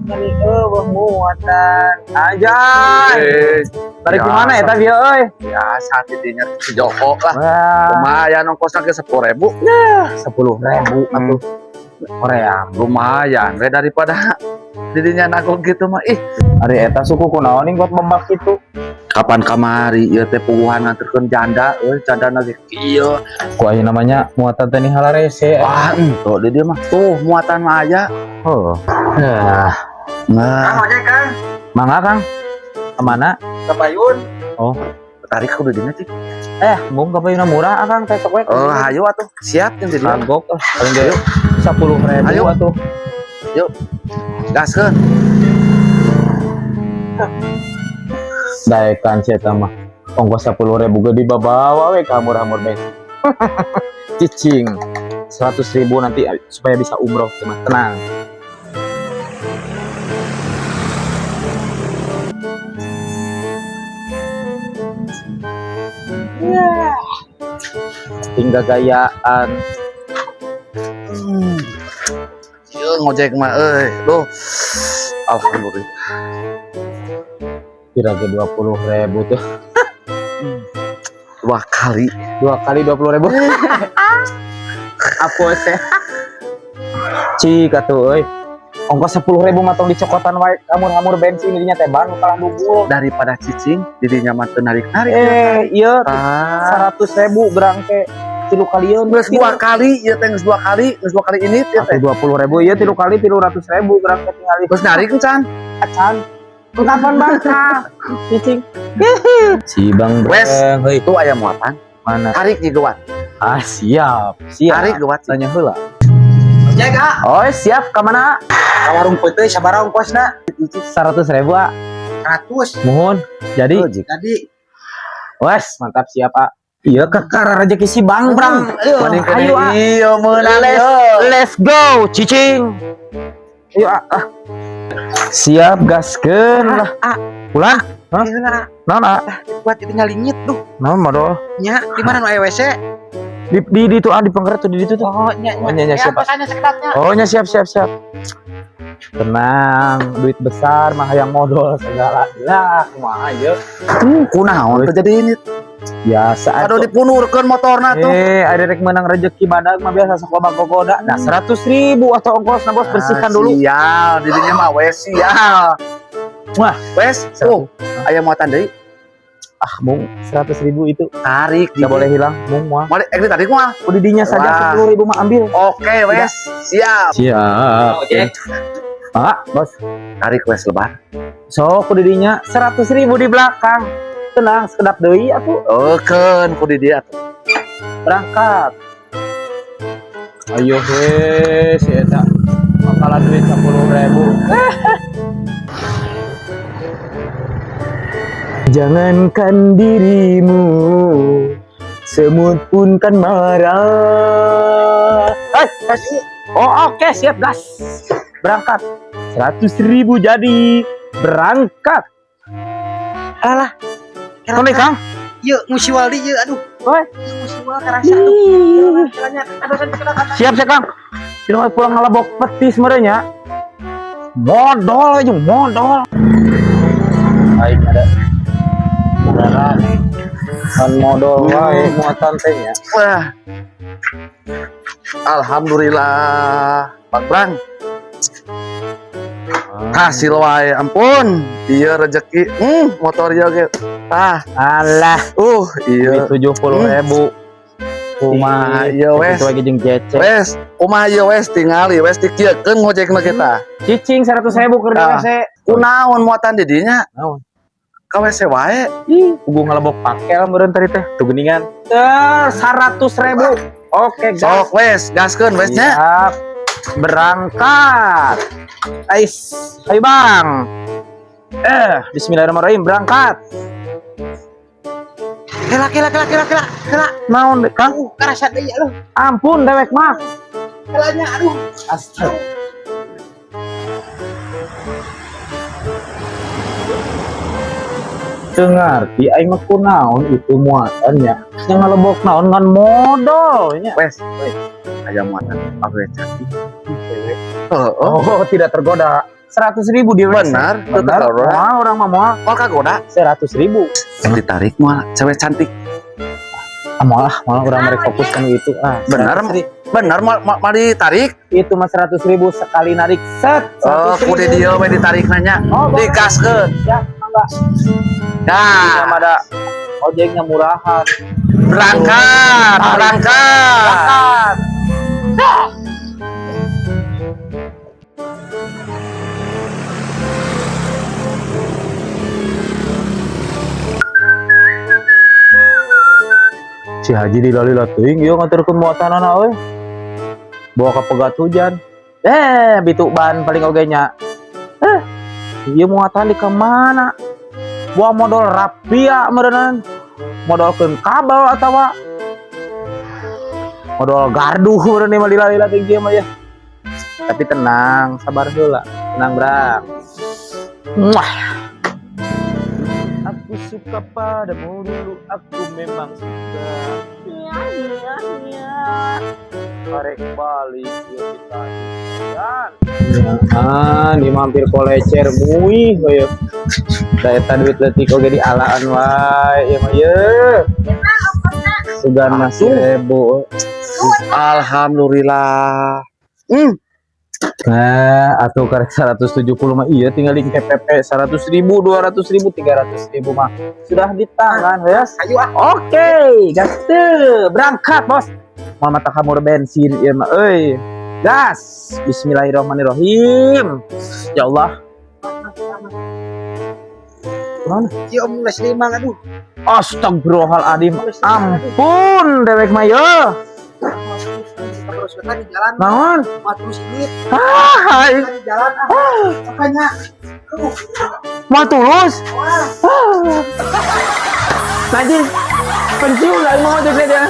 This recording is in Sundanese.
Mani euweuh muatan. Aja. Eh, Tarik kemana eta bieu euy? Biasa tidinya si Joko lah. Wah, Lumayan ongkosnya ke 10.000. 10.000 atuh. Korea. Lumayan we daripada didinya nagog gitu mah. Ih, Ari eta suku kunaon ning buat membak kitu? Kapan kamari ieu teh puguhan nganterkeun janda euy, janda ge kieu. Ku aya namanya muatan teh nih halarese. Wah, ento di dia mah. Tuh, muatan mah aya. Oh. Nah, Nah, Ojek, Kang. Mangga, Kang. Kemana? Kapayun. Oh, tarik kudu dinya cik. Eh, mung kapayuna murah Akang teh sok we. Oh, hayu atuh. Siap jeung di dieu. Kagok lah, paling ge 10.000 Ayo. Atuh. Gaskeun. Daekan si eta mah. Ongkos 10.000 ge dibabawa we ka hamur-hamur bensin. Cicing. 100.000 nanti supaya bisa umroh, teman. Tenang. Ya. Tinggal gayaan. Ieu ngojek mah euy. Duh. Alhamdulillah. Kira ke 20.000 tuh. Dua kali. Dua kali 20.000. Apa sih? Cik atuh euy. Ongkos 10.000 mah tong dicokotan wae hamur-hamur bensin dinya teh ban kalah dugul. Daripada cicing didinya mah teu narik-narik. Eh, iya, Ah, 100.000 gerang teh tilu kalieun. geus dua kali ieu teh, geus dua kali, geus dua kali ini ieu teh. 20.000 ieu tilu kali 300.000 gerang teh tingali. Geus narik can. Acan. Kapan bangsa? Cicing. Si Bang Wes. Breng, heuy. Itu aya muatan. Mana? Tarik ge geuwat. Ah, siap. Siap. Tarik geuwat. Tanya heula. Ojek, ah. Oh, siap. Ka mana? Ka warung peuteuy sabaraha ongkosna? 100.000, ah. 100. Mohon. Jadi, Oh, jik. Tadi wes, mantap, siap, ah. Iya, kekar rezeki si Bang Brang. Mending kene Ayo, ah. ieu meunang. Let's, let's go, cicing. Ayo, ah. Ah. Siap, gaskeun lah. Ah, Pulang. Hah? heula. Naon, ah? Buat itu nyalingit duh. Naon modal? Nya, di mana nu aya WC? Di itu ah, di pengker tuh, di itu tuh. Oh, nya. Oh, nya, nya, Ya, siap. pesannya sekedapnya. Oh, nya, siap, siap, siap. Tenang, duit besar mah yang modal segala. Lah, kumaha ieu? Kunaon teh jadi ini? Biasa Aduh atuh. Dipunurkeun motorna tuh. Eh, ada rek menang rezeki badag mah biasa sok loba gogoda. Nah, 100.000 atau ongkos nah bos, bersihkan dulu. Sial, didinya mah wes sial. Wah. Wes, tuh aya muatan deui. Ah, mung 100.000 itu Tarik. nggak boleh hilang, mung moal. Moal ek ditarik moal. Udah dinya saja Wah. 10.000 mah ambil. Oke, wes, siap. Siap. Ojek. Pak, bos. Tarik wes lebar. So, kudu dinya 100.000 di belakang. Tenang, sekedap deui atuh. Okeun ku di dia tuh. Berangkat. Ayo we si eta. Makalah duit 10.000. Jangankan dirimu, semut pun kan marah. Hai, gas. Oh, oke, siap gas. Berangkat. 100.000 jadi. Berangkat. Alah. Kone, Kang. Ieu musiwal di ieu aduh. Oi. Ieu musiwal karasa aduh. Jalannya aduh kan sekedap. Siap sih, Kang. Tidak pulang ngalebok petis merenya. Modal aja, modal. Baik ada. Beneran. Kan modal wae muatan teh nya. Wah. Alhamdulillah, Bang Brang. Hasil wae, ampun. Iya rezeki. Motor ieu ge. Ah, Alah, iya. 70.000. Kumaha ieu wes. Itu lagi jeung gecek. Wes, kumaha ieu wes tingali wes dikieukeun ngojekna kita. Cicing 100.000 keur di Ah. WC. Kunaon muatan di dinya? Naon? Ka WC wae. Ih, puguh ngalebok pakel meureun tadi teh. Tuh geuningan. Eh, 100.000. Oke, gas. Sok wes, gaskeun wes nya. Siap. Berangkat. Ais, ayo Bang. Eh, bismillahirrahmanirrahim, berangkat. Kela kela kela kela kela kela. Naon, Kang? Karasa deui aduh. Ampun dewek mah. Kelanya aduh. Astaga. Teu ngarti aing mah kunaon itu muatannya. Yang ngalebok naon ngan modol nya. Wes, wes. Aya muatan awewe cantik. Cewek. Heeh. Oh, tidak tergoda. 100 ribu dia. Benar, teu Benar. tergoda. Moal urang mah moal Moal kagoda. 100 ribu. Ditarik moal cewek cantik. Ah, moal ah, moal urang mereka fokus kan itu ah. Benar. 100 ribu. Benar moal moal moal ditarik. Itu mah 100 ribu sekali narik set. Oh, 100 ku di ribu. dieu we ditarik nanya. Oh, boleh. Dikaskeun. Ya, enggak. Nah, Sama ada ojeknya murahan. Berangkat, berangkat. Berangkat. Si Haji dilali teuing ieu nganterkeun muatanana euy. Bawa ka pegat hujan. Eh, bitu ban paling oge nya. Eh, ieu muatan di kemana? Bawa modal rapia meureunnan. Modalkeun kabel atawa modal gardu meureun mah lila-lila teuing ieu mah ya. Tapi tenang, sabar heula. Tenang, Brang. Muah. Aku suka padamu dulu, aku memang suka. Ya, ya, ya. Tarik balik yuk kita. Dan. Ah, di mampir kolecer muih we. Da eta duit leutik oge dialaan wae ieu mah ye. Sugan masih ribu. Alhamdulillah. Nah, atau karek 170 mah iya tinggal di KPP 100 ribu, 200 ribu, 300 ribu mah sudah di tangan ya. Ayo ah. Oke, gas tuh, berangkat bos. Mau mata kamu bensin ieu mah euy. Gas. Bismillahirrahmanirrahim. Ya Allah. Mana? Si Om geus lima aduh. Astagfirullahaladzim. Ampun, dewek mah ye. Terus di jalan. Naon? Mah terus ini Ah, hai. di jalan ah. Makanya aduh. Mau tulus. Wah. Najis, pensiun lah mau ojek dia.